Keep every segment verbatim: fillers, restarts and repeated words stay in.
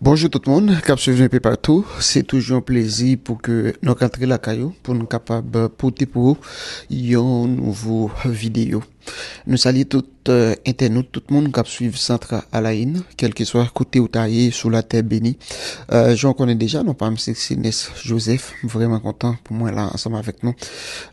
Bonjou tout moun k ap swiv nou epi patou. Se toujou yon plezi pou ke nou rantre lakay ou, pou nou kapab pote pou ou yon nouvo videyo. Nou salye tout, euh, entènot, tout moun k ap swiv Centre à la Une, kèlkeswa kote ou ta ye sou latè beni. Euh, jan w konnen deja, non pa m se Senes Joseph. M vrèman kontan pou mwen la ansanm avèk nou.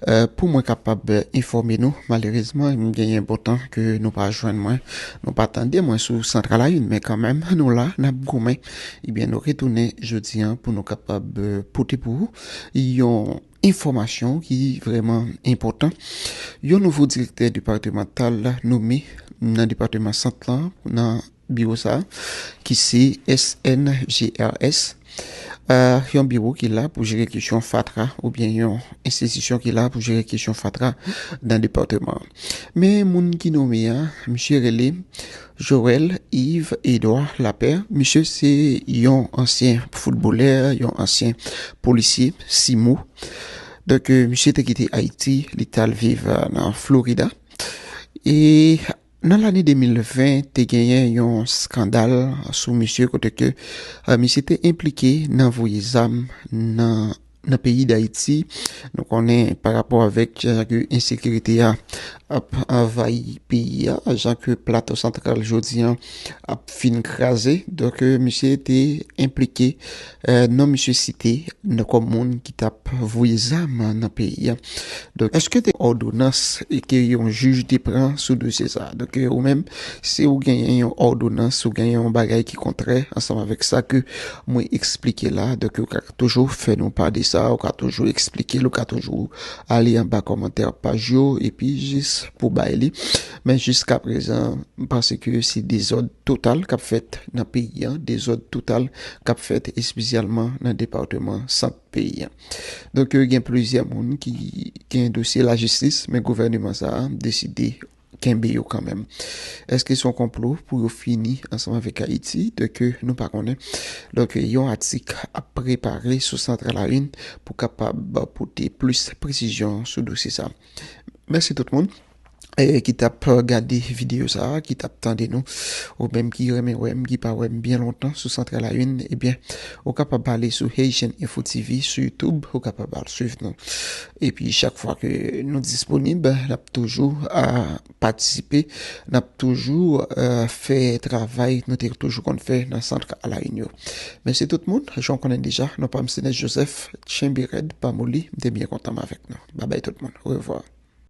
Euh, pou mwen kapab enfòme nou, malerezman, m genyen bon tan ke nou pa jwenn mwen, nou pa tande mwen sou Centre à la Une, men kanmenm, nou la, n ap goumen. Ebyen, nou retounen jodi a pou nou kapab, euh, pote pou ou yon enfòmasyon ki vrèman enpòtan. Yon nouvo direktè depatmantal nome nan depatman Sant lan, nan biwo sa a, ki se S N G R S. Euh, yon biwo ki la pou jere kesyon fatra, oubyen yon enstitisyon ki la pou jere kesyon fatra nan depatman an. Men moun ki nome a, misye rele Joël Yves Edouard Lapère. Misye se yon ansyen foutbolè, yon ansyen polisye, simo. Donk, euh, misye te kite Ayiti, li t al viv, euh, nan Florida. E nan lane de mil ven, te genyen yon eskandal sou misye kote ke, euh, misye te enplike nan voye zam nan, nan peyi Dayiti. Nou konnen pa rapò avèk jan ke ensekirite a ap anvayi peyi a, jan ke Plato Santral jodi a ap fin kraze. Donk, euh, misye te enplike, euh, non misye site nan kòm moun ki t ap voye zam nan peyi a. Donk, èske te òdonans e ke yon jij te pran sou dosye sa a? Donk, ou menm, si ou genyen yon òdonans, ou genyen yon bagay ki kontrè ansanm avèk sa ke mwen eksplike la, donk, ou ka toujou fè nou pa de sa, ou ka toujou eksplike l, ou ka toujou ale anba kòmantè paj yo, epi jis pou bay li. Men jiska prezan, m panse ke se dezòd total k ap fèt nan peyi a, dezòd total k ap fèt espesyalman nan depatman Sant peyi a. Donk, gen plizyè moun ki gen dosye lajistis, men gouvènman sa a deside kenbe yo kanmenm. Èske se yon konplo pou yo fini ansanm avèk Ayiti? Donk, nou pa konnen. Donk, yon atik ap prepare sou Centre à la Une pou kapab pote plis presizyon sou dosye sa. Mèsi tout moun, eh, ki t ap gade videyo sa a, ki t ap tande nou, ou menm ki renmen wè m, ki pa wè m byen lontan sou Centre à la Une, ebyen, ou kapab ale sou Haitian Info T V sou YouTube, ou kapab al swiv nou. Epi chak fwa ke nou disponib, n ap toujou, a, patisipe, n ap toujou, eh, fè travay nou te toujou konn fè nan Centre à la Une yo. Mèsi tout moun, jan w konnen deja, non pa m se Senes Joseph, tchenbe rèd, pa moli, m te byen kontan m avèk nou. Babay tout moun, orevwa.